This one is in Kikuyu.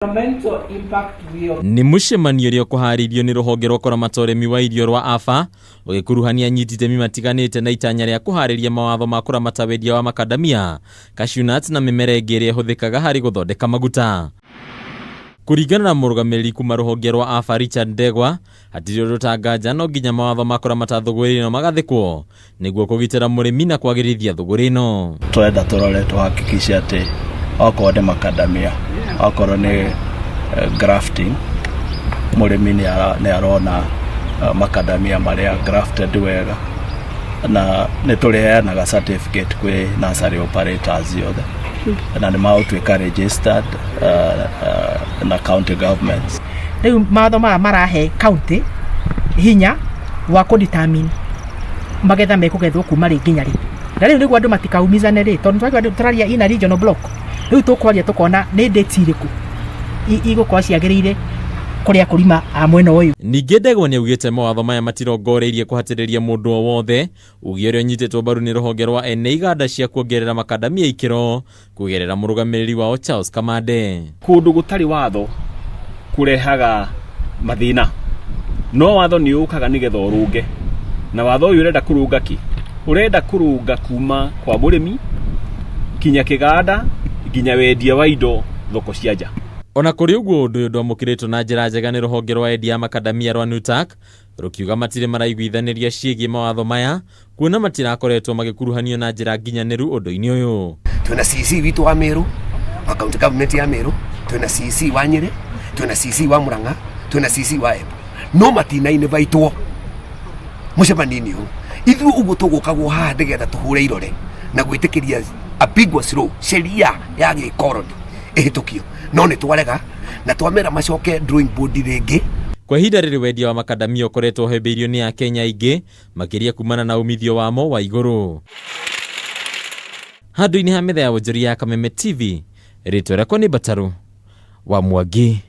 Environmental impact will Nĩ mũcemanio ũrĩa ũkũharĩirio nĩ rũhonge rwa kũramata ũrĩmi wa irio rwa AFA ũgĩkuruhania anyiti itemi matiganĩte na itanya rĩa kũharĩria mawatho ma kũramata wendia wa makadamia, cashew nuts na mĩmera ĩngĩ ĩrĩa ĩhũthĩkaga harĩ gũthondeka maguta. Kũringana na mũrũgamĩrĩri kuma rũhonge rwa AFA Richard Ndegwa, hatirĩ ũndũ ta nganja no nginya mawatho ma kũramata thũgũrĩ ĩno magathĩkwo nĩguo kũgitĩra mũrĩmi na kwagĩrithia thũgũrĩ ĩno. Tũrenda tũrore tũhakikice atĩ okorwo nĩ makadamia, okorwo nĩ grafting, mũrĩmi nĩ arona makadamia marĩa grafted wega, na nĩ tũrĩheanaga certificate kwĩ nursery operators othe na nĩ magũtuĩka registered na county governments. Rĩu mawatho maya marahe county hinya wa kũ determine magetha mekũgethwo kuma rĩ nginya rĩ, na rĩu nĩguo andũ matikaumizane rĩ, tondũ tũraigua tũraria ina regional block. Rĩu tũkwaria tũkona nĩ dates irĩkũ igũkorwo ciagĩrĩire kũrĩa kũrima a mwena ũyũ. Ningĩ Ndegwa nĩaugĩte mawatho maya matirongoreirie kũhatĩrĩria mũndũ o wothe, uge ũrĩa ũnyitĩtwo mbaru nĩ rũhonge rwa ene iganda cia kuongerera makadamia ikĩro kũgerera mũrũgamĩrĩri wao Charles Kamande. Kũndũ gũtarĩ watho kũrehaga mathĩna, no watho nĩ ũkaga nĩgetha ũrũnge, na watho ũyũ ũrenda kũrũnga kĩ? Ũrenda kũrũnga kuma kwa mũrĩmi kinya kĩganda nginya wendia wa indo thoko cia nja. Ona kũrĩ ũguo, ũndũ ũyũ ndwamũkĩrĩtwo na njĩra njega nĩ rũhonge rwa endia a makadamia rwa NUTAK, rũkiuga matirĩ maraiguithanĩria ciĩgiĩ mawatho maya kuona matirakoretwo magĩkuruhanio na njĩra nginyanĩru ũndũ-inĩ ũyũ. Twina CC witũ wa Meru, wa county government ya Meru, twina CC wa Nyeri, twina CC wa Murang'a, twina CC wa Embu, no matina invitwo mũcemanio-inĩ ũyũ. Ithuĩ ũguo tũgũkagwo haha nĩgetha tũhũre irore na gwĩtĩkĩria ambiguous law, sheria ya gĩkoroni ĩhĩtũkio, no nĩ twarega na twamera macoke drawing board rĩngĩ. Kwa ihinda rĩrĩ wendia wa makadamia ũkoretwo ũhĩmbĩirio nĩ Akenya aingĩ, makĩria kumana na umithio wamo wa igũrũ. Handũ-inĩ ha metha ya wonjoria ya Kameme TV, rĩtwa rĩakwa nĩ Mbatarũ wa Mwangi.